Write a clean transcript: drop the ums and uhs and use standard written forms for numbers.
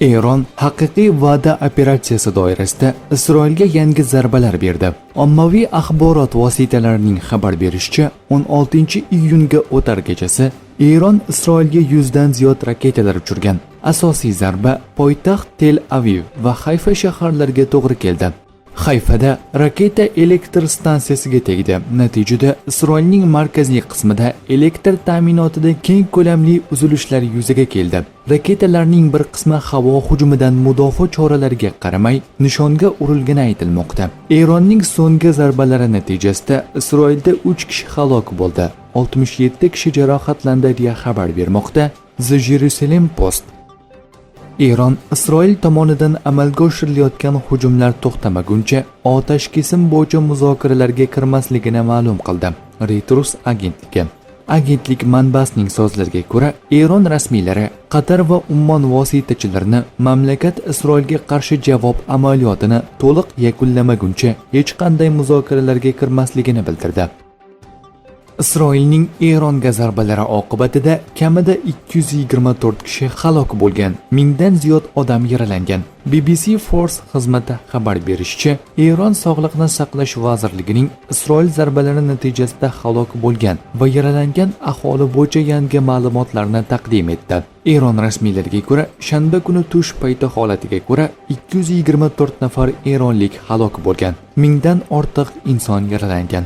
Eron "Haqiqiy va'da" operatsiyasi doirasida Isroilga yangi zarbalar berdi. Ommaviy axborot vositalarining xabar berishicha, 16 iyunga o'tar kechasi Eron Isroilga 100 dan ziyod raketalar uchirgan. Asosiy zarba poytaxt Tel Aviv va Hayfa shaharlariga to'g'ri keldi. Hayfada raketa elektr stansiyasiga tegdi. Natijada Isroilning markaziy qismida elektr ta'minotida keng ko'lamli uzilishlar yuzaga keldi. Raketalarning bir qismi havo hujumidan mudofaa choralariga qaramay nishonga urilgani aytilmoqda. Eronning so'nggi zarbalari natijasida Isroilda 3 kishi halok bo'ldi, 67 kishi jarohatlandi, deya xabar bermoqda The Jerusalem Post. Eron Isroil tomonidan amalga oshirilayotgan hujumlar to'xtamaguncha otashkesim bo'yicha muzokaralarga kirmasligini ma'lum qildi. Reuters agentligi. Agentlik manbasining so'zlariga ko'ra, Eron rasmiylari Qatar va Ummon vositachilarini mamlakat Isroilga qarshi javob amaliyotini to'liq yakunlamaguncha hech qanday muzokaralarga kirmasligini bildirdi. Isroilning Eronga zarbalari oqibatida kamida 224 kishi halok bo'lgan, mingdan ziyod odam yaralangan. BBC Fars xizmati xabar berishicha, Eron Sog'liqni saqlash vazirligining Isroil zarbalari natijasida halok bo'lgan va yaralangan aholi bo'yicha yangi ma'lumotlarni taqdim etdi. Eron rasmiylariga ko'ra, shanba kuni tush payti holatiga ko'ra 224 nafar eronlik halok bo'lgan, mingdan ortiq inson yaralangan.